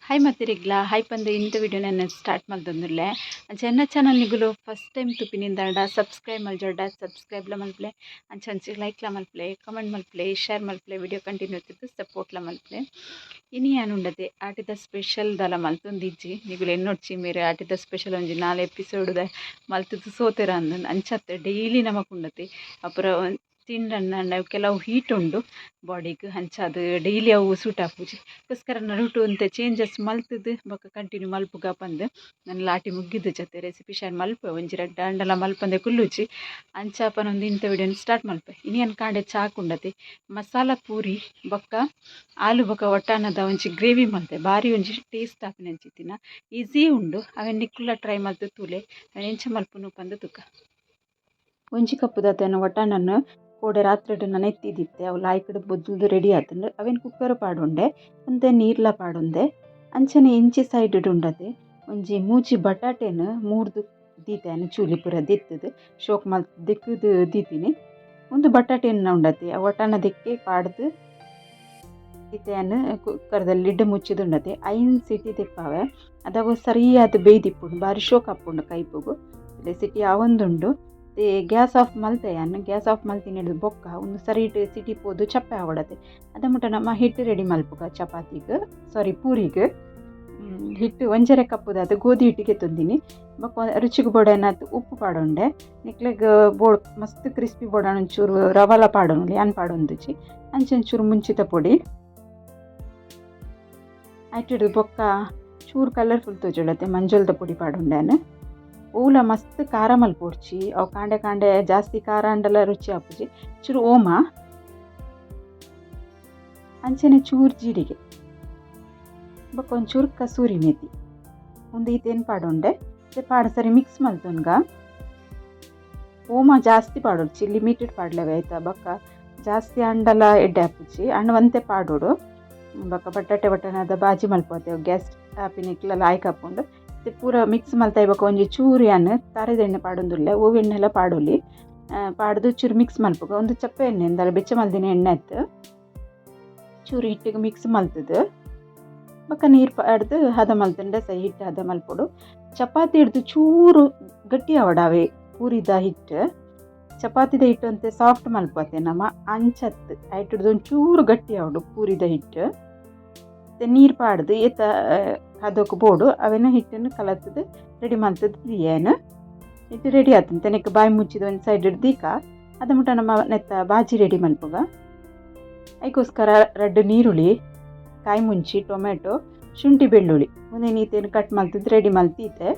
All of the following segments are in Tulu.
Hi ಮತ್ತಿರಿಗ್ಲ hi ಪಂದು ಇಂಥ ವಿಡಿಯೋ ನಾನು ಸ್ಟಾರ್ಟ್ ಮಲ್ತೊಂದುಲ್ಲೆ. ಅಂಚ ಎನ್ನ ಚಾನಲ್ ನಿಗುಲು ಫಸ್ಟ್ ಟೈಮ್ ತುಪಿನಿಂದಾಂಡ ಸಬ್ಸ್ಕ್ರೈಬ್ ಮಲ್ಜೊಡ, ಸಬ್ಸ್ಕ್ರೈಬ್ಲ ಮಲ್ಪಲೆ. ಅಂಚ ಅಂಚ ಲೈಕ್ಲ ಮಲ್ಪಲೆ, ಕಮೆಂಟ್ ಮಲ್ಪಲೆ, ಶೇರ್ ಮಲ್ಪಲೆ, ವಿಡಿಯೋ ಕಂಟಿನ್ಯೂ ಇತ್ತಿದ್ದು ಸಪೋರ್ಟ್ಲ ಮಲ್ಪಲೆ. ಇನಿ ಯಾನುಂಡತೆ ಆಟಿದ ಸ್ಪೆಷಲ್ ದಾಲ ಮಲ್ತೊಂದಿಜ್ಜಿ. ನಿಗುಲು ಎನ್ನೊಡ್ಚಿ ಮೇರೆ ಆಟಿದ ಸ್ಪೆಷಲ್ ಒಂಜಿ 4 ಎಪಿಸೋಡ್ದ ಮಲ್ತದ್ದು ಸೋತೆರ ಅಂದ್. ಅಂಚತ್ತೆ ಡೈಲಿ ನಮಕುಂಡತೆ ಅಪುರ ತಿಂಡಣ್ಣ ಕೆಲವು ಹೀಟ್ ಉಂಡು ಬಾಡಿಗೆ, ಅಂಚಾದ್ ಡೈಲಿ ಅವು ಸೂಟ್ ಆಪುಜಿ. ಗೋಸ್ಕರ ನಡುಟು ಒಂತೆ ಚೇಂಜಸ್ ಮಲ್ತುದು ಬೊಕ ಕಂಟಿನ್ಯೂ ಮಲ್ಪುಗ ಪಂದ್ ನನ್ ಲಾಟಿ ಮುಗ್ಗಿದ್ದು ಜೊತೆ ರೆಸಿಪಿ ಶೇರ್ ಮಲ್ಪೆ ಒಂಜಿ ರಡ್ಡ್ ಆಂಡಲ ಮಲ್ಪಂದೆ ಕುಲ್ಲುಜಿ. ಅಂಚ ಪನೊಂದು ಇಂಥ ವಿಡಿಯೋನ ಸ್ಟಾರ್ಟ್ ಮಲ್ಪೆ. ಇನಿ ಅನ್ ಕಾಂಡೆ ಚಾಕುಂಡತೆ ಮಸಾಲ ಪೂರಿ ಬೊಕ್ಕ ಆಲು ಬೊಕ್ಕ ಒಟ್ಟಾನದ ಒಂಜಿ ಗ್ರೇವಿ ಮಲ್ತೆ. ಬಾರಿ ಒಂಜಿ ಟೇಸ್ಟ್ ಆಪಿನಂಚಿತ್ತಿನ ಈಸಿ ಉಂಡು. ಅವೆನ್ ನಿಕ್ಕುಲ ಟ್ರೈ ಮಲ್ತು ತೂಲೆ, ಅವೆನ್ ಎಂಚ ಮಲ್ಪುನು ಪಂದ್ ತುಕ. ಒಂಜಿ ಕಪ್ಪುದ ಒಟ್ಟಾಣನ್ ಕೋಡೆ ರಾತ್ರಿಡ್ ನನೆತ್ತಿದಿತ್ತೆ. ಅವು ಲಾಯ್ಕಡ್ ಬೊದ್ದುದು ರೆಡಿ ಆತುಂಡು. ಅವೆನ್ ಕುಕ್ಕರ್ ಪಾಡುಂಡೆ, ಒಂತೆ ನೀರ್ಲ ಪಾಡುಂಡೆ. ಅಂಚನೆ ಇಂಚಿ ಸೈಡ್ ಉಂಡತೆ ಒಂಜಿ ಮೂಜಿ ಬಟಾಟೆನ್ ಮೂರ್ದು ದೀತೆ, ಚೂಲಿ ಪೂರ ದಿತ್ತುದು ಶೋಕ್ ಮಲ್ತ್ ದಿಕ್ಕುದು ದೀತಿನಿ. ಒಂದು ಬಟಾಟೆನ್ ಉಂಡತೆ ಅವು ಒಟ್ಟಾಣ ದಿಕ್ಕಿ ಪಾಡ್ದು ಇತ್ತೆನ್ ಕುಕ್ಕರ್ದ ಲಿಡ್ ಮುಚ್ಚಿದುಂಡತೆ 5 ಸಿಟಿ ದೆಪ್ಪಾವೆ. ಅದಾಗ ಸರಿಯಾದ ಬೇಯ್ದಿಪ್ಪುಂಡು, ಬಾರಿ ಶೋಕ್ ಆಪುಂಡು ಕೈಪುಗು. ಸಿಟಿ ಆವೊಂದುಂಡು. ಗ್ಯಾಸ್ ಆಫ್ ಮಲ್ತೆ ಯಾನ್. ಗ್ಯಾಸ್ ಆಫ್ ಮಲ್ತಿನ ಬೊಕ್ಕ ಒಂದು ಸರಿ ಸಿಟಿ ಪೋದು ಚಪ್ಪೆ ಆವಡತೆ. ಅದ ಮುಟ್ಟ ನಮ್ಮ ಹಿಟ್ಟು ರೆಡಿ ಮಲ್ಪುಗ ಚಪಾತಿಗೆ, ಸಾರಿ ಪೂರಿಗೆ. ಹಿಟ್ಟು 1.5 ಕಪ್ಪುದಾದ ಗೋಧಿ ಹಿಟ್ಟಿಗೆ ತಂದಿನಿ. ಬೊಕ್ಕ ರುಚಿಗೆ ಬೋಡೇನಾತ್ ಉಪ್ಪು ಪಾಡೊಂಡೆ. ನಿಕ್ಲೆಗ್ ಬೋಡ್ ಮಸ್ತ್ ಕ್ರಿಸ್ಪಿ ಬೋಡಾಣ ಒಂಚೂರು ರವಲ ಪಾಡೊಂಡು, ಯಾನ್ ಪಾಡೊಂದುಜಿ. ಅಂಚೆ ಒಂಚೂರು ಮುಂಚಿತ ಪೊಡಿ ಐಟಿಡ್ದು ಬೊಕ್ಕ ಚೂರು ಕಲರ್ಫುಲ್ ತೋಜೊಡತ್ತೆ ಮಂಜೊಲ್ದ ಪೊಡಿ ಪಾಡೊಂಡೆ. ಓಲ ಮಸ್ತ್ ಖಾರ ಮಲ್ಪೊಡ್ಚಿ, ಅವು ಕಾಂಡೆ ಕಾಂಡೆ ಜಾಸ್ತಿ ಖಾರ ಅಂಡಲ ರುಚಿ ಆಪುಜಿ. ಚೂರು ಓಮ, ಅಂಚನೆ ಚೂರು ಜೀರಿಗೆ, ಬೊಕ್ಕ ಒಂಚೂರು ಕಸೂರಿ ಮೇತಿ, ಒಂದು ಈತೇನು ಪಾಡೊಂಡೆ. ಪಾಡ ಸರಿ ಮಿಕ್ಸ್ ಮಲ್ತೊನ್ಗ. ಓಮ ಜಾಸ್ತಿ ಪಾಡೊಡ್ಚಿ, ಲಿಮಿಟೆಡ್ ಪಾಡ್ಲೆವೆ ಆಯ್ತಾ. ಬೊಕ್ಕ ಜಾಸ್ತಿ ಅಂಡಲ ಎಡ್ಡೆ ಆಪುಜಿ, ಅಣ್ಣ ಒಂತೆ ಪಾಡೋಡು. ಬೊಕ್ಕ ಬಟಾಟೆ ಬಟನದ ಬಾಜಿ ಮಲ್ಪೋತೆ ಗ್ಯಾಸ್ ಆಪಿನಿಕ್ಲ ಲಾಯ್ಕ್ ಆಪುಂಡು. ಪೂರ ಮಿಕ್ಸ್ ಮಲ್ತಾಯಿ ಬೊಕ್ಕ ಒಂಜಿ ಚೂರು ಯಾನ್ ತಾರೆದ ಎಣ್ಣೆ ಪಾಡೊಂದುಲ್ಲೆ, ಓವು ಎಣ್ಣೆಲ ಪಾಡೊಲಿ. ಪಾಡ್ದು ಚೂರು ಮಿಕ್ಸ್ ಮಲ್ಪುಗ. ಒಂದು ಚಪ್ಪೆ ಎಣ್ಣೆ ಅಂದಲ ಬೆಚ್ಚ ಮಲ್ದಿನ ಎಣ್ಣೆ ಆಯ್ತು. ಚೂರು ಹಿಟ್ಟಿಗೆ ಮಿಕ್ಸ್ ಮಲ್ತದು ಬೊಕ್ಕ ನೀರು ಪಾಡ್ದು ಹದ ಮಲ್ತುಂಡ ಸೈ ಹಿಟ್ಟು ಹದ ಮಲ್ಪೊಡು. ಚಪಾತಿ ಹಿಡ್ದು ಚೂರು ಗಟ್ಟಿ ಆವಡಾವೆ ಪೂರಿದ ಹಿಟ್ಟು. ಚಪಾತಿದ ಹಿಟ್ಟು ಅಂತೆ ಸಾಫ್ಟ್ ಮಲ್ಪತೆ ನಮ್ಮ ಅಂಚತ್ತು ಐಟುಡ್ದು ಒಂಚೂರು ಗಟ್ಟಿ ಆವಡು ಪೂರಿದ ಹಿಟ್ಟು. ನೀರು ಪಾಡ್ದು ಏತ ಹದಕ್ಕೆ ಬೋಡು ಅವೆನ ಹಿಟ್ಟನ್ನು ಕಲತ್ತದು ರೆಡಿ ಮಲ್ತದ್ದು ಏನು ಹಿಟ್ಟು ರೆಡಿ ಆತಂತೆ. ನೆಕ್ ಬಾಯಿ ಮುಚ್ಚಿದ ಒಂದು ಸೈಡ್ ಹಿಡ್ದೀಕ. ಅದ ಮುಟ್ಟ ನಮ್ಮ ನೆತ್ತ ಬಾಜಿ ರೆಡಿ ಮಲ್ಪುಗ. ಅದಕ್ಕೋಸ್ಕರ ರಡ್ಡು ನೀರುಳ್ಳಿ, ಕಾಯಿ ಮುಂಚಿ, ಟೊಮೆಟೊ, ಶುಂಠಿ ಬೆಳ್ಳುಳ್ಳಿ ಒಂದೇ ನೀತೇನು ಕಟ್ ಮಲ್ತದ್ದು ರೆಡಿ ಮಲ್ತೀತೆ.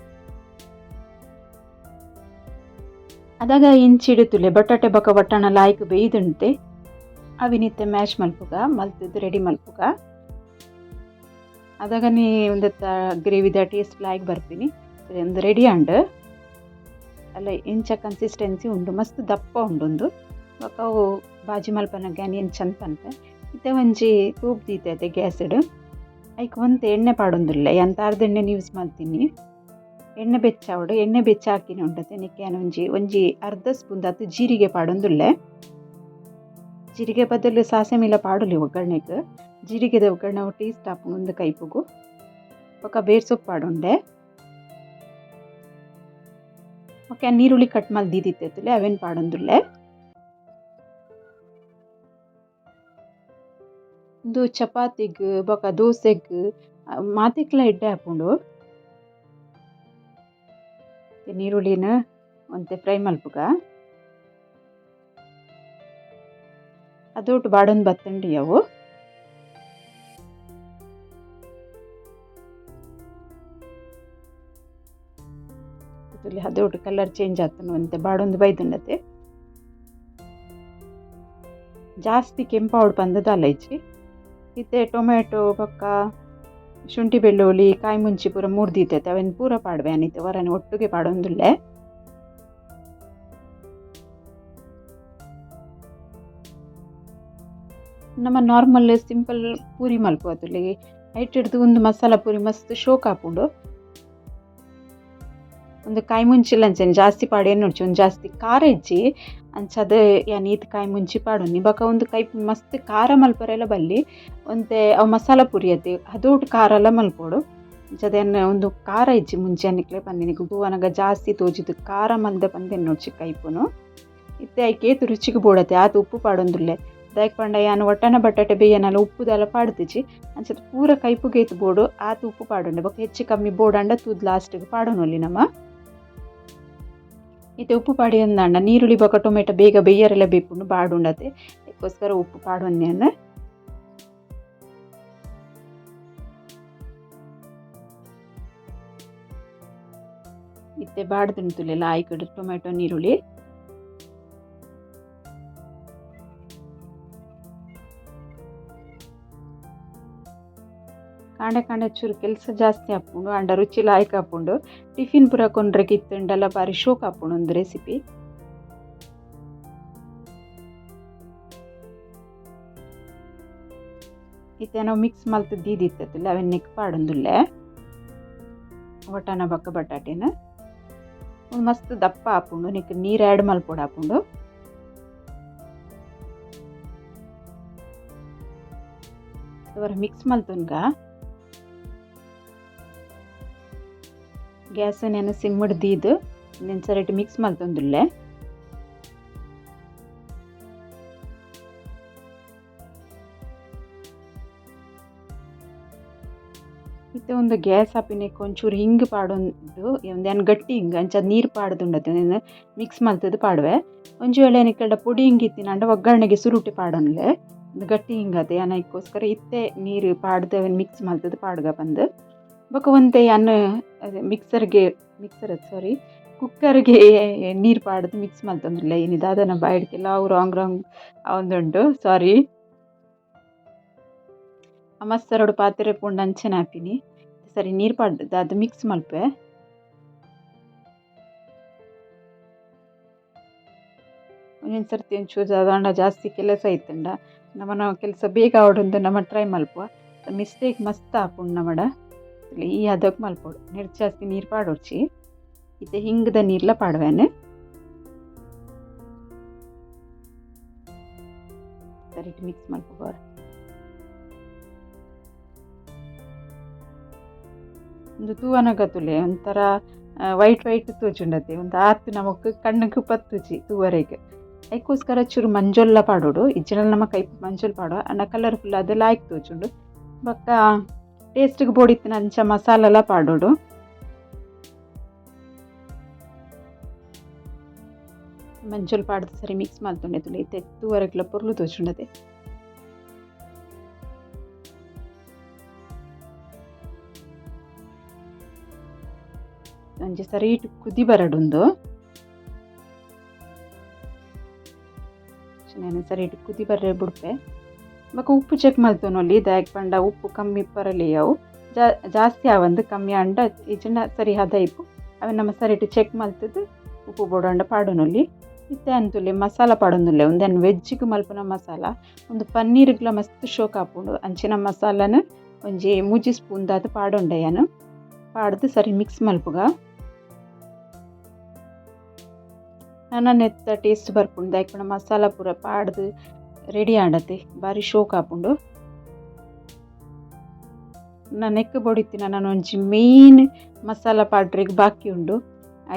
ಅದಾಗ ಇಂಚಿಡುತ್ತುಲೆ ಬಟಾಟೆ ಬೊಕ ಬಟ್ಟಣ ಲಾಯ್ಕ್ ಬೇಯ್ದುಂಟೆ. ಅವಿನಿತ್ತೆ ಮ್ಯಾಶ್ ಮಲ್ಪುಗ, ಮಲ್ತದ್ದು ರೆಡಿ ಮಲ್ಪುಗ. ಅದಾಗ ನೀ ಒಂದತ್ತ ಗ್ರೇವಿದ ಟೇಸ್ಟ್ ಲಾಯ್ಕ್ ಬರ್ಪಿನಿ. ಒಂದು ರೆಡಿ ಆಂಡ್ ಅಲ್ಲ ಇಂಚ ಕನ್ಸಿಸ್ಟೆನ್ಸಿ ಉಂಡು, ಮಸ್ತ್ ದಪ್ಪ ಉಂಡು. ಬೊಕ್ಕ ಅವು ಬಾಜಿ ಮಲ್ಪನಗ ಎಂಚ ಅಂದ್ ಪನ್ಪೆ. ಇತ್ತೆ ಒಂಜಿ ತೂಪ್ ದೀತೆ ಗ್ಯಾಸ್ಡ್. ಐಕ್ ಒಂತೆ ಎಣ್ಣೆ ಪಾಡೊಂದುಲ್ಲೆ, ಯಾನ್ ತಾರ್ದ ಎಣ್ಣೆನ್ ಯೂಸ್ ಮಲ್ತೀನಿ. ಎಣ್ಣೆ ಬೆಚ್ಚಾವಡು. ಎಣ್ಣೆ ಬೆಚ್ಚ ಹಾಕಿನ ಉಂಡತೆ ನೆಕ್ಕೆ ಯಾನ್ ಒಂಜಿ ಒಂಜಿ ಅರ್ಧ ಸ್ಪೂನ್ ದಾತ್ ಜೀರಿಗೆ ಪಾಡೊಂದುಲ್ಲೆ. ಜೀರಿಗೆ ಬದಲು ಸಾಸಿವೆ ಪಾಡೊಲಿ ಒಗ್ಗರಣೆಗ್. ಜೀರಿಗೆದ ಒಗ್ಗರಣೆ ಟೇಸ್ಟ್ ಆಪುಂಡು ಒಂದು ಕೈಪುಗು. ಬೊಕ್ಕ ಬೇರ್ ಸೊಪ್ಪು ಪಾಡೊಂಡೆ. ಬೊಕ್ಕ ನೀರುಳ್ಳಿ ಕಟ್ ಮಲ್ತ್ ದೀದಿತ್ತೆ ಅವೆನ್ ಪಾಡೊಂದುಲ್ಲೆ. ಉಂದು ಚಪಾತಿಗ್ ಬೊಕ್ಕ ದೋಸೆಗ್ ಮಾತೆಕ್ಲ ಎಡ್ಡೆ ಆಪುಂಡು. ನೀರುಳ್ಳಿನ ಒಂತೆ ಫ್ರೈ ಮಲ್ಪುಗ. ಅದೊಟ್ಟು ಬಾಡೊಂದು ಬತ್ತುಂಡು ಅವು. ಅದೊಟ್ಟು ಕಲರ್ ಚೇಂಜ್ ಆತುಂಡು, ಒಂತೆ ಬಾಡೊಂದು ಬೈದುಂಡತೆ. ಜಾಸ್ತಿ ಕೆಂಪಾವೊಡು ಪಂದ್ ದಾಲ ಇಜ್ಜಿ. ಇತ್ತೆ ಟೊಮೆಟೊ ಬೊಕ್ಕ ಶುಂಠಿ ಬೆಳ್ಳುಳ್ಳಿ ಕಾಯಿ ಮುಂಚಿ ಪೂರ ಮೂರ್ದಿತ್ತೆ ಅವೆನ್ ಪೂರ ಪಾಡ್ವೆ ಯಾನ್ ಇತ್ತೆ ಒರನೆ ಒಟ್ಟುಗೆ ಪಾಡೊಂದುಲ್ಲೆ. ನಮ ನಾರ್ಮಲ್ ಸಿಂಪಲ್ ಪೂರಿ ಮಲ್ಪುವತುಲಿ ಐಟ್ ಹಿಡ್ದು ಒಂದು ಮಸಾಲ ಪೂರಿ ಮಸ್ತ್ ಶೋಕ್ ಆಪುಂಡು. ಒಂದು ಕಾಯಿ ಮುಂಚಿಲ್ಲ ಅಂಚನೆ ಜಾಸ್ತಿ ಪಾಡೇನು ನೋಡ್ಚಿ ಒಂದು ಜಾಸ್ತಿ ಖಾರ ಇಜ್ಜಿ ಅಂಚದ ಯಾನ್ ಈತ್ ಕಾಯಿ ಮುಂಚಿ ಪಾಡೊನ್ನಿ ಬೊಕ ಒಂದು ಕೈಪು ಮಸ್ತ್ ಖಾರ ಮಲ್ಪರೆಲ ಬಲ್ಲಿ ಒಂತೆ ಅವು ಮಸಾಲ ಪುರಿ ಅತ್ತೆ ಅದೋಟು ಖಾರ ಎಲ್ಲ ಮಲ್ಪೊಡು ಅಂಚದ ಎನ್ನ ಒಂದು ಖಾರ ಇಜ್ಜಿ ಮುಂಚೆ ನಿಕ್ಲೆ ಪಂದಿನಿಕ್ ತೂವನಗ ಜಾಸ್ತಿ ತೋಜಿದು ಖಾರ ಮಲ್ದ ಪಂದ್ ಎನ್ನೊಡ್ಚಿ ಕೈಪುನು. ಇತ್ತೆ ಐಕ್ ಏತ್ ರುಚಿಗ್ ಬೋಡತ್ತೆ ಆತ್ ಉಪ್ಪು ಪಾಡೊಂದುಲ್ಲೆ. ದಾಯೆಗ್ ಪಂಡ ಯಾನ್ ಒಟ್ಟನ ಬಟಾಟೆ ಬೇಯನಲ ಉಪ್ಪುದಾಲ ಪಾಡ್ದಿಜಿ ಅಂಚದ ಪೂರ ಕೈಪುಗ್ ಏತ್ ಬೋಡು ಆತ್ ಉಪ್ಪು ಪಾಡೊಂಡೆ ಬೊಕ ಹೆಚ್ಚು ಕಮ್ಮಿ ಬೋಡಾಂಡ ತೂದು ಲಾಸ್ಟ್ಗ್ ಪಾಡೊನೊಲಿ ನಮ. ಇತ್ತೆ ಉಪ್ಪು ಪಾಡಿಯಂದಾಂಡ ನೀರುಳ್ಳಿ ಬೊಕ ಟೊಮೆಟೊ ಬೇಗ ಬೇಯರೆಲ್ಲ ಬೇಪುಂಡು ಬಾಡುಂಡತೆ ಅದಕ್ಕೋಸ್ಕರ ಉಪ್ಪು ಪಾಡೊಂದೆ. ಇತ್ತೆ ಬಾಡ್ದುಂಡು ಲಾಯ್ಕಡ್ ಟೊಮೆಟೊ ನೀರುಳ್ಳಿ. ಕಾಂಡೆ ಕಾಂಡೆ ಚೂರು ಕೆಲಸ ಜಾಸ್ತಿ ಆಪುಂಡು ಆಂಡ ರುಚಿ ಲಾಯ್ಕ್ ಆಪುಂಡು. ಟಿಫಿನ್ ಪೂರ ಕೊನರೆಗ್ ಇತ್ತುಂಡಲ ಬಾರಿ ಶೋಕ್ ಆಪುಂಡು ಉಂದು ರೆಸಿಪಿ. ಇತ್ತೆ ನಾವು ಮಿಕ್ಸ್ ಮಲ್ತ್ ದೀದಿತ್ತಲ್ಲ ಅವೆನ್ ನೆಕ್ ಪಾಡೊಂದುಲ್ಲೆ ವಟಾಣ ಬೊಕ್ಕ ಬಟಾಟೆನ್. ಉಂದು ಮಸ್ತ್ ದಪ್ಪ ಆಪುಂಡು ನೆಕ್ ನೀರು ಆ್ಯಡ್ ಮಲ್ಪೊಡು ಆಪುಂಡು. ಒರ ಮಿಕ್ಸ್ ಮಲ್ತೊನ್ಗ. ಗ್ಯಾಸ್ ನೆನ ಸಿಮ್ಮಡ್ ದೀದ್ ಉಂದೆನ್ ಸರಿಟ್ ಮಿಕ್ಸ್ ಮಲ್ತೊಂದುಲ್ಲೆ. ಇತ್ತೆ ಉಂದು ಗ್ಯಾಸ್ ಆಪಿನೆಕ್ ಒಂಚೂರು ಹಿಂಗ್ ಪಾಡೊಂದು ಉಂದೆನ್ ಗಟ್ಟಿ ಹಿಂಗ್ ಅಂಚ ನೀರು ಪಾಡ್ದುಂಡತೆ ಉಂದೆನ್ ಮಿಕ್ಸ್ ಮಲ್ತುದು ಪಾಡುವೆ. ಒಂಜಿ ವೇಳೆ ನಿಕಲ್ಡ ಪೊಡಿ ಹಿಂಗ್ ಇತ್ತಿನಂಡ ಒಗ್ಗರಣೆಗೆ ಸುರುಟೆ ಪಾಡೊನ್ಲೆ. ಉಂದು ಗಟ್ಟಿ ಹಿಂಗತೆ ಯಾನ್ ಐಕೋಸ್ಕರ ಇತ್ತೆ ನೀರು ಪಾಡ್ದು ಅವೆನ್ ಮಿಕ್ಸ್ ಮಲ್ತುದು ಪಾಡ್ಗ ಪಂದ್. ಬೊಕ ಒಂತೆ ಯಾನ್ ಮಿಕ್ಸರ್ಗೆ ಮಿಕ್ಸರ್ ಸಾರಿ ಕುಕ್ಕರ್ಗೆ ನೀರು ಪಾಡ್ದು ಮಿಕ್ಸ್ ಮಲ್ತೊಂದುಲ್ಲೆ. ಇನಿ ದಾದನ ಬಾಯಿಡ್ ಕೆಲವು ರಾಂಗ್ ರಾಂಗ್ ಆವೊಂದುಂಡು ಸಾರಿ. ಮಸ್ತರೊಡು ಪಾತೆರೆ ಪೋಂಡ ಅಂಚನೆ ಆಪಿನಿ. ಸರಿ ನೀರು ಪಾಡ್ದು ದಾದ ಮಿಕ್ಸ್ ಮಲ್ಪುವೆ. ಒಂಜೊಂಜಿ ಸರ್ತಿ ಒಂಚೂರು ದಾದಾಂಡ ಜಾಸ್ತಿ ಕೆಲಸ ಇತ್ತುಂಡ ನಮನ ಕೆಲಸ ಬೇಗ ಆವೊಡುಂದು ನಮ ಟ್ರೈ ಮಲ್ಪುವ. ಮಿಸ್ಟೇಕ್ ಮಸ್ತ್ ಆಪುಂಡು ನಮಡ. ಈ ಹದಕ್ ಮಲ್ಪೊಡು ನೆರ್ದ್ ಜಾಸ್ತಿ ನೀರು ಪಾಡೊಡ್ಚಿ. ಇತ್ತೆ ಹಿಂಗ್ದ ನೀರ್ಲ ಪಾಡುವೆನ್. ಸರಿಟ್ ಮಿಕ್ಸ್ ಮಲ್ಪುವ. ಉಂದು ತೂವನಗ ತೂಲೆ ಒಂಥರ ವೈಟ್ ವೈಟ್ ತೋಜುಂಡತೆ ಉಂದು ಆತ್ ನಮಕ್ ಕಣ್ಣುಗ್ ಪತ್ತುಜಿ ತೂವರೆಗ್. ಐಕೋಸ್ಕರ ಚೂರು ಮಂಜೊಲ್ಲ ಪಾಡೊಡು ಇಜ್ಜಿಂಡ ನಮ ಕೈಪು ಮಂಜೊಲ್ ಪಾಡುವ ಆಂಡ ಕಲರ್ಫುಲ್ ಆದ್ ಲಾಯ್ಕ್ ತೋಜುಂಡು. ಬೊಕ್ಕ ಟೇಸ್ಟ್ಗ್ ಬೋಡಿತ್ತಿನ ಅಂಚ ಮಸಾಲೆಲ ಪಾಡೊಡು. ಮಂಜೊಲ್ ಪಾಡ್ದ್ ಸರಿ ಮಿಕ್ಸ್ ಮಲ್ತೊಂಡೆ ತೂಲೆ ಇತ್ತೆ ತೂವರೆಗ್ಲ ಪೊರ್ಲು ತೋಜುಂಡತೆ. ಒಂಜಿ ಸರಿಟ್ ಕುದಿ ಬರಡುಂದು. ಸರಿಟ್ ಕುದಿ ಬರ್ರೆ ಬುಡ್ಪೆ. ಬೊಕ ಉಪ್ಪು ಚೆಕ್ ಮಲ್ತೊನೊಲಿ ದಾಯೆಗ್ ಪಂಡ ಉಪ್ಪು ಕಮ್ಮಿ ಇಪ್ಪರಲಿ ಅವು ಜಾಸ್ತಿ ಆವಂದ್ ಕಮ್ಮಿ ಆಂಡ ಇಜ್ಜಿಂಡ ಸರಿ ಹದ ಇಪ್ಪು ಅವೆನ್ ನಮ ಸರಿಟ್ ಚೆಕ್ ಮಲ್ತುದು ಉಪ್ಪು ಬೋಡಾಂಡ ಪಾಡೊನೊಲಿ. ಇತ್ತೆ ಯಾನ್ ಮಸಾಲ ಪಾಡೊಂದುಲ್ಲೆ ಉಂದೆನ್ ವೆಜ್ಗ್ ಮಲ್ಪುನ ಮಸಾಲ ಉಂದು ಪನ್ನೀರ್ಗ್ಲ ಮಸ್ತ್ ಶೋಕ್ ಆಪುಂಡು ಅಂಚಿನ ಮಸಾಲನ್ ಒಂಜಿ ಮೂಜಿ ಸ್ಪೂನ್ ದಾತ್ ಪಾಡೊಂಡೆ ಯಾನ್. ಪಾಡ್ದು ಸರಿ ಮಿಕ್ಸ್ ಮಲ್ಪುಗ. ನನ ನೆತ್ತ ಟೇಸ್ಟ್ ಬರ್ಪುಂಡು ದಾಯೆಗ್ ಪಂಡ ಮಸಾಲ ಪೂರ ಪಾಡ್ದು ರೆಡಿ ಆಂಡತೆ ಬಾರಿ ಶೋಕ್ ಆಪುಂಡು. ನೆಕ್ಕ್ ಬೋಡಿತ್ತಿನ ನನ ಒಂಜಿ ಮೇನ್ ಮಸಾಲ ಪಾಡ್ರೆಗ್ ಬಾಕಿ ಉಂಡು.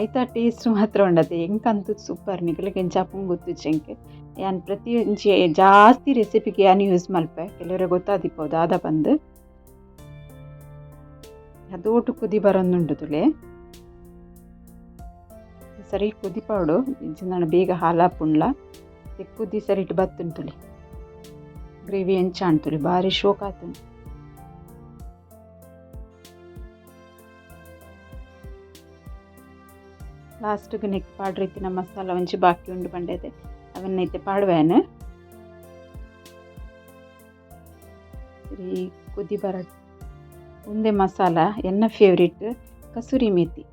ಐತ ಟೇಸ್ಟ್ ಮಾತ್ರ ಉಂಡತೆ ಎಂಕಂತು ಸೂಪರ್ ನಿಕಲೆಗ್ ಎಂಚ ಆಪುಂಡು ಗೊತ್ತುಜ್ಜಿ ಎಂಕ್. ಯಾನ್ ಪ್ರತಿ ಒಂಜಿ ಜಾಸ್ತಿ ರೆಸಿಪಿಗ್ ಯಾನ್ ಯೂಸ್ ಮಲ್ಪೆ ಕೆಲವೆರೆಗ್ ಗೊತ್ತಾದಿಪ್ಪು ದಾದ ಪಂದ್. ಅದೋಟು ಕುದಿ ಬರೊಂದುಂಡು ತೂಲೆ. ಸರಿ ಕುದಿಪಾವೊಡು ಇಜ್ಜಿಂಡ ಬೇಗ ಹಾಲಾಪುಂಡ್ಲ ಕುದಿ ಸರಿಟ್ ಬತ್ತುಂಡು ತೂಲೆ. ಗ್ರೇವಿ ಎಂಚ ಆಂಡ್ ತೂಲೆ ಬಾರಿ ಶೋಕ್ ಆತುಂಡು. ಲಾಸ್ಟ್ಗ್ ನೆಕ್ ಪಾಡ್ರೆ ಇತ್ತಿನ ಮಸಾಲ ಒಂಜಿ ಬಾಕಿ ಉಂಡು ಪಂಡೆತೆ ಅವೆನ್ ಇತ್ತೆ ಪಾಡುವೆ ಯಾನ್. ಸರಿ ಕುದಿ ಬರಡ್. ಉಂದೆ ಮಸಾಲ ಎನ್ನ ಫೇವ್ರೇಟ್ ಕಸೂರಿ ಮೇಥಿ.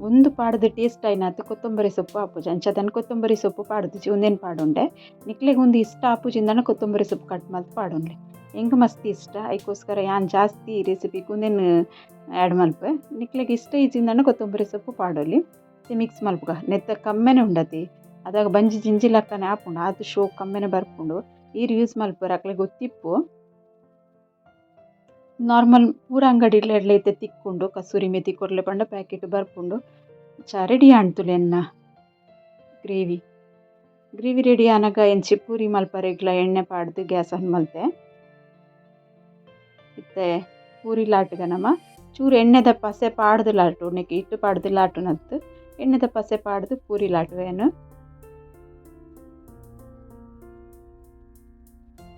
ಉಂದು ಪಾಡ್ದ್ ಟೇಸ್ಟ್ ಆಯಿನಾತ್ ಕೊತ್ತಂಬರಿ ಸೊಪ್ಪು ಆಪುಜಿ ಅಂಚಾದ್ ಕೊತ್ತಂಬರಿ ಸೊಪ್ಪು ಪಾಡ್ದಿಜಿ ಉಂದೆನ್ ಪಾಡೊಂಡೆ. ನಿಕ್ಲೆಗ್ ಉಂದು ಇಷ್ಟ ಆಪುಜಿಂದಾಂಡ ಕೊತ್ತಂಬರಿ ಸೊಪ್ಪು ಕಟ್ ಮಲ್ತ್ ಪಾಡೊನ್ಲೆ. ಎಂಕ್ ಮಸ್ತ್ ಇಷ್ಟ ಐಕೋಸ್ಕರ ಯಾನ್ ಜಾಸ್ತಿ ರೆಸಿಪಿಗ್ ಉಂದೆನ್ ಆ್ಯಡ್ ಮಲ್ಪುವೆ. ನಿಕ್ಲೆಗ್ ಇಷ್ಟ ಇಜ್ಜಿಂದಾಂಡ ಕೊತ್ತಂಬರಿ ಸೊಪ್ಪು ಪಾಡೊಲಿ. ಮಿಕ್ಸ್ ಮಲ್ಪುಗ. ನೆತ್ತ ಕಮ್ಮೆನೆ ಉಂಡತಿ ಅದಾಗ ಬಂಜಿ ಜಿಂಜಿ ಲಕ್ಕನೆ ಆಪುಂಡು. ಆತ್ ಶೋಕ್ ಕಮ್ಮೆನೆ ಬರ್ಪುಂಡು. ಈರ್ ಯೂಸ್ ಮಲ್ಪುವೆರ್ ಅಕ್ಲೆಗ್ ಗೊತ್ತಿಪ್ಪು. ನಾರ್ಮಲ್ ಪೂರ ಅಂಗಡಿಲೆಡ್ಲ ಇತ್ತೆ ತಿಕ್ಕುಂಡು. ಕಸೂರಿ ಮೇಥಿ ಕೊರ್ಲೆ ಪಂಡ ಪ್ಯಾಕೆಟ್ ಬರ್ಪುಂಡು. ಚ ರೆಡಿ ಆಂಡ್ ಎನ್ನ ಗ್ರೇವಿ. ಗ್ರೇವಿ ರೆಡಿ ಆನಗ ಎಂಚಿ ಪೂರಿ ಮಲ್ಪರೆಗ್ಲ ಎಣ್ಣೆ ಪಾಡ್ದು ಗ್ಯಾಸ್ ಆನ್ ಮಲ್ತೆ. ಇತ್ತೆ ಪೂರಿ ಲಾಟುಗ ನಮ ಚೂರು ಎಣ್ಣೆದ ಪಸೆ ಪಾಡ್ದು ಲಾಟು, ನೆಕ್ ಹಿಟ್ಟು ಪಾಡ್ದು ಲಾಟುನತ್ತು, ಎಣ್ಣೆದ ಪಸೆ ಪಾಡ್ದು ಪೂರಿ ಲಾಟುವೇನು.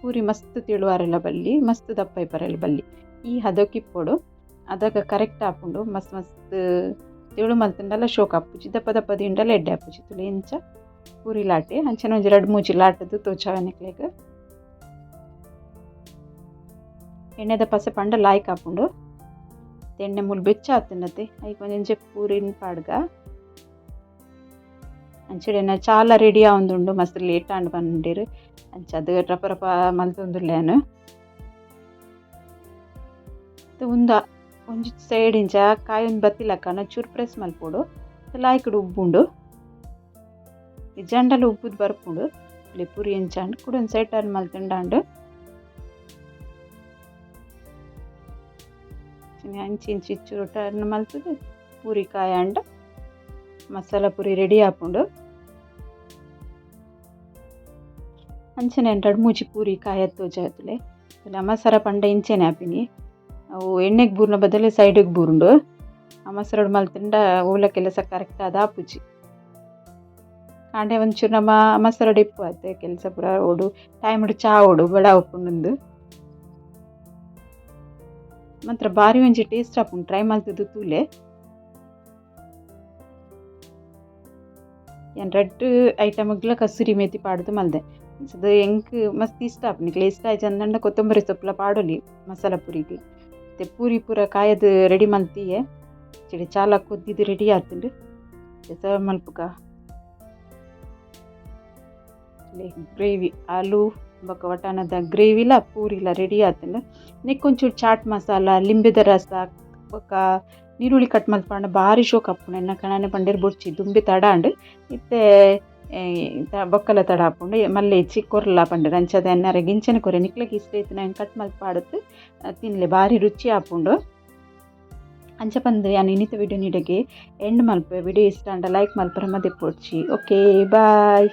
ಪೂರಿ ಮಸ್ತ್ ತೆಳುವಾರೆಲ್ಲ ಬಲ್ಲಿ, ಮಸ್ತ್ ದಪ್ಪ ಇಪ್ಪರೆಲ್ಲ ಬಲ್ಲಿ. ಈ ಹದಕ್ಕಿಪ್ಪೊಡು ಅದಾಗ ಕರೆಕ್ಟ್ ಆಪುಂಡು. ಮಸ್ತ್ ಮಸ್ತ್ ತೆಳು ಮಲ್ತುಂಡಲ ಶೋಕ್ ಆಪುಜಿ, ದಪ್ಪ ದಪ್ಪ ದಿಂಡಲ ಎಡ್ಡೆ ಆಪುಜಿ. ತುಲೆ ಇಂಚ ಪೂರಿ ಲಾಟೆ ಅಂಚನೆ ಒಂಜಿ ರಡ್ಡ್ ಮೂಜಿ ಲಾಟುದು ತೋಜಾವೆ ನಿಕ್ಲೆಗ್. ಎಣ್ಣೆದ ಪಸೆ ಪಂಡ ಲಾಯ್ಕ್ ಆಪುಂಡು. ಎಣ್ಣೆ ಮೂಲು ಬೆಚ್ಚ ಆತುಂಡತೆ ಐಕ್ ಒಂಜೊಂಜೆ ಪೂರಿನ್ ಪಾಡ್ಗ. ಅಂಚನೆ ಚಾಲ ರೆಡಿ ಆವೊಂದುಂಡು. ಮಸ್ತ್ ಲೇಟ್ ಆಂಡ್ ಪಂಡೆರ್, ಅಂಚ ಅದು ರಪ ರಪ ಮಲ್ತೊಂದುಲ್ಲೆ ಯಾನ್. ಉಂದ ಒಂಜಿ ಸೈಡ್ ಇಂಚ ಕಾಯೊಂದು ಬತ್ತಿಲಕ್ಕನ ಚೂರು ಪ್ರೆಸ್ ಮಲ್ಪೊಡು. ಲಾಯ್ಕ್ಡ್ ಉಬ್ಬುಂಡು, ಇಜ್ಜಾಂಡಲ ಉಬ್ಬುದು ಬರ್ಪುಂಡು. ಪೂರಿ ಎಂಚಾಂಡ್ ಕುಡ ಒಂಜಿ ಸೈಡ್ ಟರ್ನ್ ಮಲ್ತುಂಡಾಂಡ್. ಅಂಚಿ ಇಂಚಿ ಚೂರು ಟರ್ನ್ ಮಲ್ತುದು ಪೂರಿ ಕಾಯಾಂಡ ಮಸಾಲ ಪೂರಿ ರೆಡಿ ಆಪುಂಡು. ಅಂಚನೆ ರಡ್ಡ್ ಮೂಜಿ ಪೂರಿ ಕಾಯತ್ ತೋಜಾತುಲೆ. ಮಸಾಲ ಪಂಡ ಇಂಚೆನೆ ಆಪಿನಿ. ಅವು ಎಣ್ಣೆಗ್ ಬೂರ್ನ ಬದಲು ಸೈಡ್ಗ್ ಬೂರುಂಡು. ಮಸರಡ್ ಮಲ್ತುಂಡ ಓಲ ಕೆಲಸ ಕರೆಕ್ಟ್ ಆದ್ ಆಪುಜಿ. ಕಾಂಡೆ ಒಂಚೂರು ನಮ ಮಸರಡ್ ಇಪ್ಪು ಅತೆ ಕೆಲಸ ಪೂರ ಓಡು ಟೈಮ್ ಚಾ ಓಡು ಬಡ ಉಪ್ಪುಂಡು. ಮಾತ್ರ ಬಾರಿ ಒಂಜಿ ಟೇಸ್ಟ್ ಆಪುಂಡು, ಟ್ರೈ ಮಲ್ತುದು ತೂಲೆ. ಯಾನ್ ರಡ್ಡ್ ಐಟಮ್ಗ್ಲ ಕಸೂರಿ ಮೇಥಿ ಪಾಡ್ದು ಮಲ್ದೆ. ಅದು ಎಂಕ್ ಮಸ್ತ್ ಇಷ್ಟ ಆಪುಂಡು. ನಿಕ್ಲೆ ಇಷ್ಟ ಆಯ್ಜಂಡ ಕೊತ್ತಂಬರಿ ಸೊಪ್ಪುಲ ಪಾಡೊಲಿ ಮಸಾಲ ಪೂರಿಗ್. ಇತ್ತೆ ಪೂರಿ ಪೂರ ಕಾಯದ್ ರೆಡಿ ಮಲ್ತಿಯೆ. ಚಿಡಿ ಚಾಲ ಕೊದ್ದಿದ್ ರೆಡಿ ಆತುಂಡು. ಸರ್ವ್ ಮಲ್ಪುಗ. ಗ್ರೇವಿ ಆಲೂ ಬೊಕ ವಟಾಣದ ಗ್ರೇವಿಲ ಪೂರಿಲ ರೆಡಿ ಆತುಂಡು. ನೆಕ್ ಒಂಚೂರು ಚಾಟ್ ಮಸಾಲ, ಲಿಂಬೆದ ರಸ ಬೊಕ ನೀರುಳ್ಳಿ ಕಟ್ ಮಲ್ತ್ ಬಾರಿ ಶೋಕ್ ಆಪುಂಡು. ಎನ್ನ ಕಣನೆ ಪಂಡೆರ್ ಬೊಡ್ಚಿ ದುಂಬೆ ತಡ ಆಂಡ್. ಇತ್ತೆ ಬೊಕ್ಕಲ ತಡ ಆಪುಂಡು. ಮಲ್ಲೆ ಇಜ್ಜಿ ಕೊರ್ಲ ಪಂಡೆರ್. ಅಂಚಾದ್ ಯಾನ್ ಅರೆಗ್ ಇಂಚನೆ ಕೊರ್ಯೆ. ನಿಕ್ಲೆಗ್ ಇಷ್ಟ ಇತ್ತ್ಂಡ ಐನ್ ಕಟ್ ಮಲ್ತ್ ಪಾಡ್ದ್ ತಿನ್ಲೆ, ಬಾರಿ ರುಚಿ ಆಪುಂಡು. ಅಂಚ ಪಂದ್ ಯಾನ್ ಇನಿತ ವಿಡಿಯೋ ನಿಡೆಗೆ ಎಂಡ್ ಮಲ್ಪುವೆ. ವಿಡಿಯೋ ಇಷ್ಟ ಆಂಡ ಲೈಕ್ ಮಲ್ಪರೆ ಮದಪೊಡ್ಚಿ. Okay bye.